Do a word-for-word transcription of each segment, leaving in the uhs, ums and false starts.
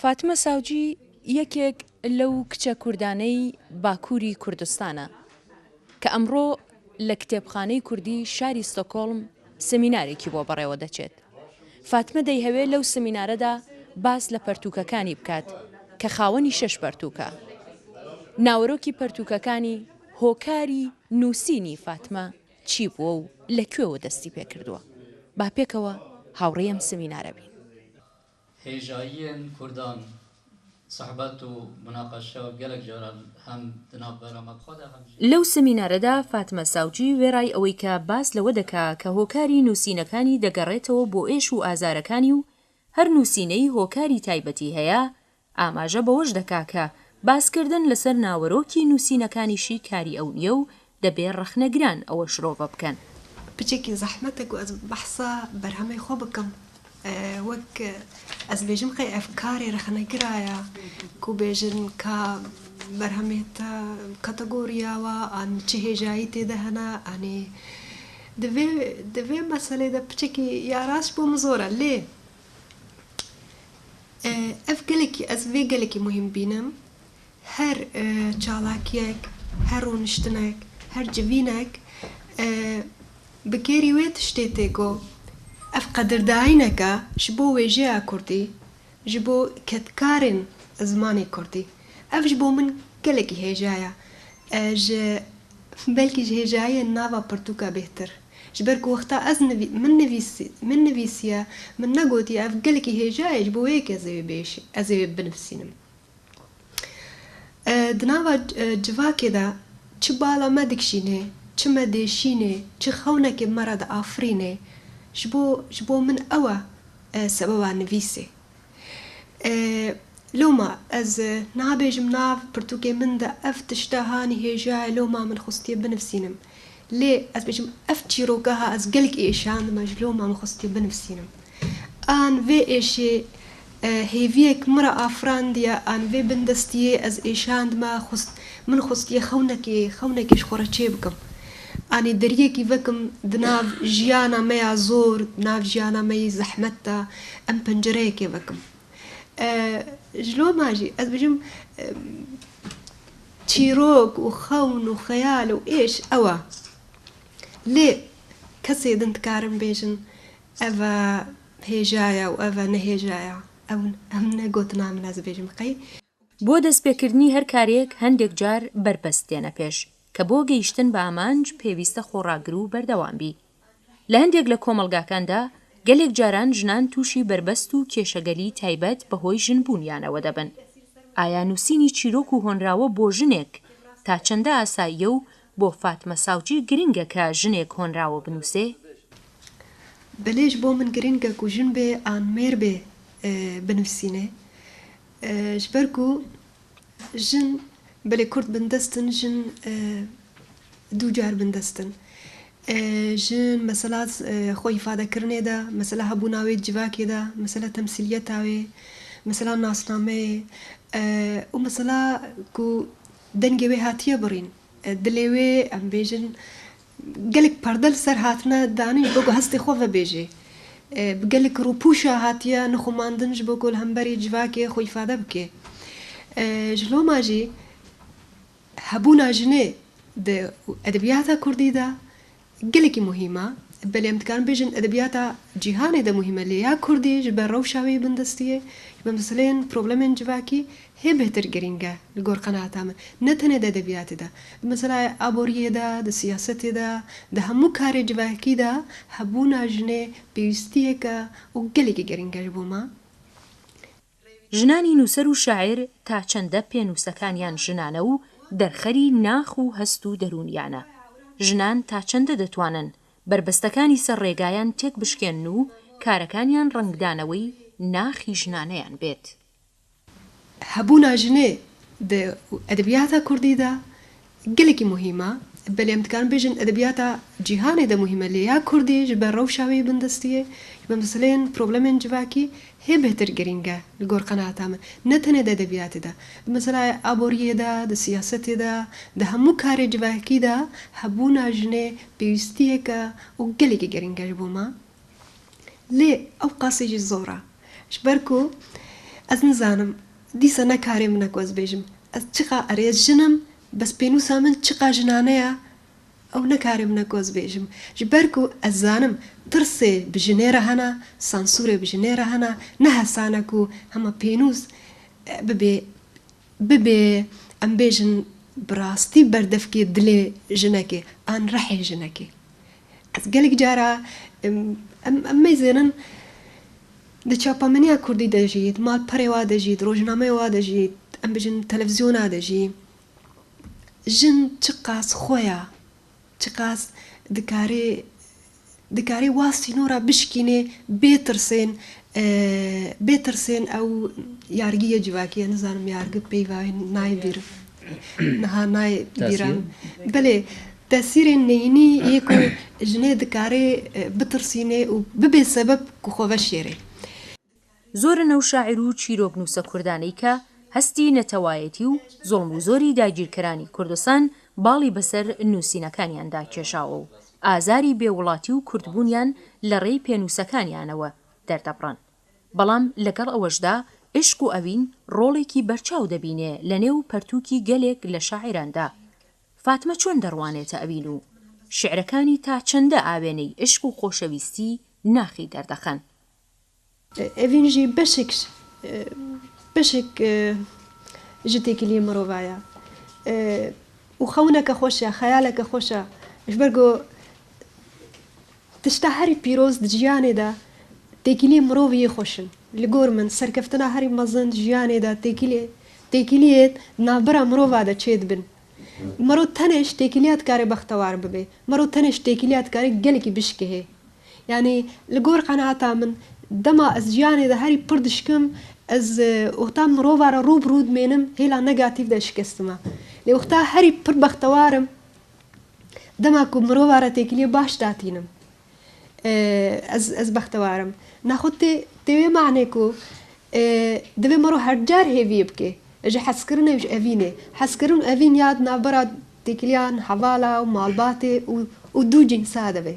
فاتمە ساوجی یەکێک لەو کچە کوردانەی باکووری کوردستانە کە ئەمڕۆ لە کتێبخانەی کوردی شاری ستۆکۆڵم سمینارێکی بۆ بەڕێوە دەچێت. فاتمە دەیهەوێ لەو سمینارەدا باس لە پەرتووکەکانی بکات کە خاوەنی شەش پەرتووکە. ناوەرۆکی پەرتووکەکانی هۆکاری نووسینی فاتمە چی بووە و لە کوێوە دەستی پێ کردووە؟ با پێکەوە هاوڕێی ئەم سمینارە بین. هێژاییên Kurdan sohbet û munaqeşe gelek caran hem di navbera me xwe de hem jî. لەو سمینارەدا فاتمە ساوجی وێڕای ئەوەی کە باس لەوە دەکا کە هۆکاری نووسینەکانی دەگەڕێتەوە بۆ ئێش و ئازارەکانی و هەر نووسینەی هۆکاری تایبەتی هەیە، ئاماژە بەوەش دەکا کە باسکردن لەسەر ناوەرۆکی نووسینەکانیشی کاری ئەو نییە و دەبێ ڕەخنەگران ئەوە شرۆڤە بکەن. Piçekî zehmet e ku ez behsa berhemê xwe bikim. E, wek, e, ez bêjim qey ev karê rexnegiraya ku bêjin ka berhemê te kategoriya wa an çi hêjayî tê de hene, anî di vê, di vê meselê de piçekî ya rast ji bo min zor e. Lê, e, ev gelekî, ez vê gelekî muhîm bînim. Her, e, çalakiyek, her rûniştinek, her civînek, e, bi kêrî wê tiştê tê ku ev qedirdayîneke ji bo wêjeya kurdî, ji bo kedkarên zimanê kurdî. Ev ji bo min gelekî hêja ye. E, ji, belkî ji hêjayiyên nava pirtûka bêhtir. Ji ber ku wexta ez nivî-, min nivîsî-, min nivîsiye, min negotiye ev gelekî hêja ye, ji bo wê yekê ez ê wê bêjî-, ez ê wê binivîsînim. E, di nava, e, civakê de çi bala me dikişînê, çi me dêşînê, çi xewnekê me re diafirînê, ji bo, ji bo min ew e, e, sebeba nivîsê. E, loma ez, e, nabêjim nav pirtûkê min de ev tişta hanî hêja ye, loma min xwestiye binivîsînim. Lê ez bêjim, ev çîroka ha ez gelek êşandime, ji loma min xwestiye binivîsînim. An vê êşê, e, hêviyek min re afirandiye, an vê bindestiyê ez êşandime, xwest-, min xwestiye xewnekê, xewnekê ji xwe re çê bikim. Anî deriyekî vekim di nav jiyana me ya zor, di nav jiyana me yê zehmet de, em pencereyekê vekim. E, ji loma jî ez bêjim, e, çîrok û xewn û xeyal û êş ew e. Lê kesê din dikarin bêjin, ev e hêja ye û ev e ne hêja ye. Ew, ev ne gotina min ez bêjim qey. بۆ دەستپێکردنی هەر کارێک هەندێک جار بەربەست دێنە پێش، کە بۆ گەیشتن بە ئامانج پێویستە خۆڕاگر و بەردەوام بی. لە هەندێک لە کۆمەڵگاکاندا گەلێک جاران ژنان تووشی بەربەست و کێشەگەلی تایبەت بەهۆی ژن بوونیانەوە دەبن. ئایا نووسینی چیرۆک و هۆنراوە بۆ ژنێک تا چەندە ئاساییە و بۆ فاتمە ساوجی گرنگە کە ژنێک هۆنراوە بنووسێ؟ Belê ji bo min giring e ku jin bê an mêr bê, e, binivîsînê. E, ji ber ku jin, belê kurd bindest in, jin, e, du car bindest in. E, jin mesela, e, xwe îfadekirinê de, mesela hebûna wê civakê de, mesela temsîliyeta wê, mesela nasnameyê, e, û mesela ku dengê wê hatiye birîn. E, dilê wê, em bêjin, gelek perde li ser hatine danîn ji bo ku hestê xwe vebêjê. E, bi gelek rûpûşa hatiye nixumandin ji bo ku li hemberî civakê xwe îfade bike. E, ji loma jî hebûna jinê di edebiyata kurdî de gelekî muhîm e. Belê em dikarin bêjin edebiyata cîhanê de muhîm e, lê ya kurdî ji ber rewşa wê yê bindestiyê, ji ber meseleyên problemên civakî hê bêhtir girîng e li gor qenaeta min. Ne tenê di edebiyatê de. Di mesela aboriyê de, di siyasetê de, di hemû karê civakî de hebûna jinê pêwîstiyek e û gelekî girîng e ji bo me. ژنانی نووسەر و شاعیر تا چەندە پێنووسەکانیان ژنانە و دەرخەری ناخ و هەست و دەروونیانە؟ ژنان تا چەندە دەتوانن بەربەستەکانی سەر ڕێگایان تێک بشکێنن و کارەکانیان ڕەنگدانەوەی ناخی ژنانەیان بێت؟ Hebûna jinê di edebiyata kurdî de gelekî muhîm e. Belê em dikarin bêjin edebiyata cîhanê de muhîm e, lê ya kurdî ji ber rewşa wê yê bindestiyê, ji ber meseleyên problemên civakî hê bêhtir girîng e li gor qenaeta min. Ne tenê di edebiyatê de. Di mesela aboriyê de, di siyasetê de, di hemû karê civakî de hebûna jinê pêwîstiyek e û gelekî girîng e ji bo me. Lê ew qasî jî zor e. Ji ber ku Ez nizanim, dîsa ne karê min e ku ez bêjim. Ez çiqa erê, ez jin im, bes pênûsa min çiqa jinane ya, ew ne karê min e ku ez bêjim. Ji ber ku ez zanim, tirsê bi jinê re hene, sansûrê bi jinê re hene, ne hesan e ku hema pênûs, e, bibe, bibe, em bêjin, bi rastî berdevkê dilê jinekê an rihê jinekê. Ez gelek cara, em, em, em mêzênin di çapemeniya kurdî de jî, di malperê wa de jî, di rojnameyê wa de jî, em bijin televîzyona de jî, jin çiqas xwe ya, çiqas dikarê, dikarê wa sînora bişkînê bê tirsên, e, bê tirsên ew yargiyê civakî ye, nizanim yargî peyva nayê bîr. Niha nayê bîra. Tesîr? Belê, tesîrên neyînî yê ku jinê dikarê, e, bitirsînê û bibê sebeb ku xwe veşêrê. Zor in ew şaعیر و چیرۆکنووسە کوردانەی کە هەستی نەتەوایەتی و زوڵم و زۆری داگیرکەرانی کوردستان باڵی بەسەر نووسینەکانیاندا کێشاوە و ئازاری بێوڵاتی و کوردبوونیان لە ڕێی پێنووسەکانیانەوە دەردەبڕن. بەڵام لەگەڵ ئەوەشدا عشق و ئەوین ڕۆڵێکی بەرچاو دەبینێ لە نێو پەرتووکی گەلێک لە شاعیراندا. فاتمە چۆن دەڕوانێتە ئەوین و شعرەکانی تا چەندە ئاوێنەی عشق و خۆشەویستی ناخی دەردەخەن؟ Evîn jî beşek, e, beşek, e, ji têkiliyê mirova ye. E, û xewineke xweş e, xeyaleke xweş e. Ji ber ku tişta herî pîroz di jiyanê de têkiliyê mirovî yê xweş in. Li gor min, serkeftina herî mezin di jiyanê de têkiliyê, têkiliyê navbera mirova de çêdibin. Mero tenê ji têkiliya dikare bextewar bibe. Mero tenê ji têkiliya dikare gelekî bişkihê. Yanî li gor qenaeta min, dema ez jiyanê de herî pir dişkim, ez, e, wexta mirova re rû bi rû dimênim, hêla negatîf de şikestim e. Lê wexta herî pir bextewar im, dema ku mirova re têkiliyê baş datînim, e, ez, ez bextewar im. Naxwe tê, tê wê manê ku, e, divê mero her car hêviyê bike. Ji hezkirinê û ji evînê. Hezkirin û evîn ya di navbera têkiliya hevala û malbatê û, û dû cînsa de be.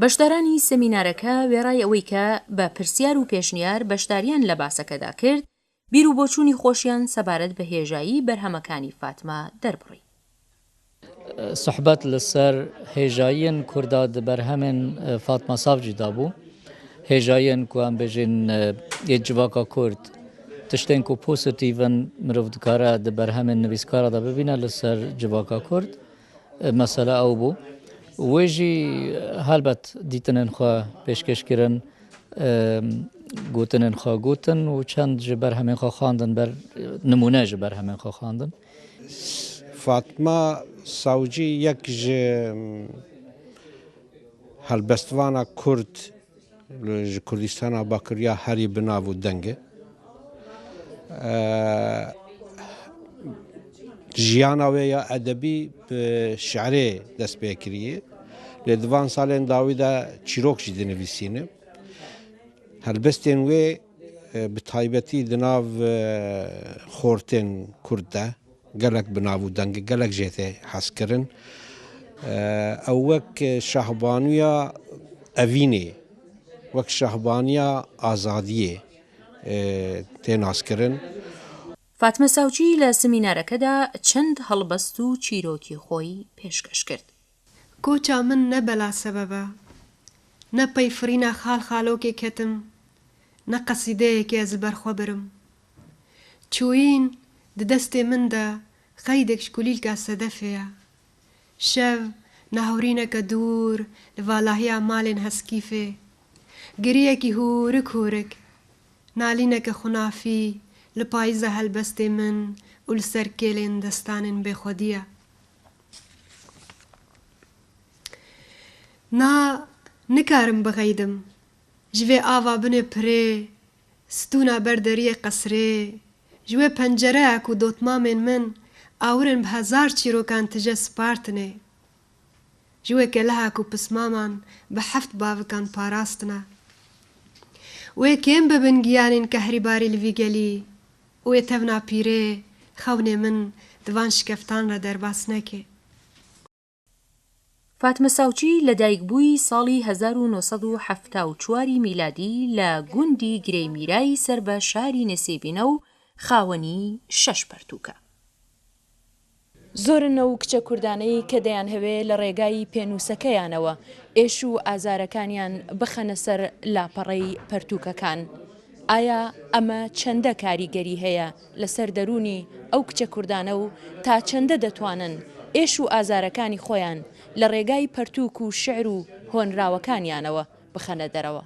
بەشدارانی سەمینارەکە وێڕای ئەوەی کە بە پرسیار و پێشنیار بەشداریان لە باسەکەدا کرد، بیر و بۆچوونی خۆشیان سەبارەت بە هێژایی بەرهەمەکانی فاتمە دەربڕی. Sohbet li ser hêjayiyên Kurda di berhemên, e, Fatma Savcî de bû. Hêjayiyên ku em bêjin, e, yê civaka Kurd, tiştên ku pozîtîv in, mirov dikare di berhemên nivîskara de bibîne li ser civaka Kurd. E, mesele ew bû. Wê jî, e, helbet dîtinên xwe pêşkêş kirin, e, gotinên xwe gotin û çend ji berhemên xwe xwendin, ber, nimûne ji berhemên xwe xwendin. Fatma Savcî yek ji, em, helbestvana Kurd li, ji Kurdistana Bakur ya herî bi nav û deng e. E, jiyana wê ya edebî bi şi'rê dest pê kiriye. Lê di van salên dawî de çîrok jî dinivîsîne. Helbestên wê, e, bi taybetî di nav, e, xortên Kurd de gelek bi nav û deng e, gelek jê tê hezkirin. E, ew wek şahbaniya evînê, wek şahbaniya azadiyê, e, tê naskirin. فاتمە ساوچی لە سمینارەکەدا چەند هەڵبەست و چیرۆکی خۆی پێشکەش کرد. Koça min ne bela sebeb e, ne peyfirîna xal xalokê ketim, ne qesîdeyekê ez li ber xwe birim. Çûyîn di destê min de qeydek ji kulîlka sedefê ye. Şev, nahurîneke dûr li valahiya malên Heskîfê. Giriyekî hûrik hûrik, nalîneke xunafî li payîza helbestê min û li ser kêlên destanên bêxwedî ye. Na, nikarim bixeydim. Ji vê ava binê pirê, stûna ber deriyê qesrê, ji wê pencereya ku dotmamên min awirin bi hezar çîrokan tije spartine, ji wê keleha ku pismaman bi heft bavikan parastina. Wê kêm bibin giyanên kehrîbarî li vî gelî û wê tevna pîrê xewnê min di van şikeftan re derbas neke. فاتمە ساوچی لە دایکبووی ساڵی هەزار و نۆ سەد و حەفتا و چواری میلادی لە گوندی گرەی میرای سەر بە شاری نسێبینە و خاوەنی شەش پەرتووکە. زۆرن ئەو کچە کوردانەی کە دەیان هەوێ لە ڕێگای پێنووسەکەیانەوە ئێش و ئازارەکانیان بخەنە سەر لاپەڕەی پەرتووکەکان. ئایا ئەمە چەندە کاریگەری هەیە لەسەر دەروونی ئەو کچە کوردانە و تا چەندە دەتوانن ئێش و ئازارەکانی خۆیان لە ڕێگای پەرتووک و شعر و هۆنراوەکانیانەوە بخەنە دەرەوە؟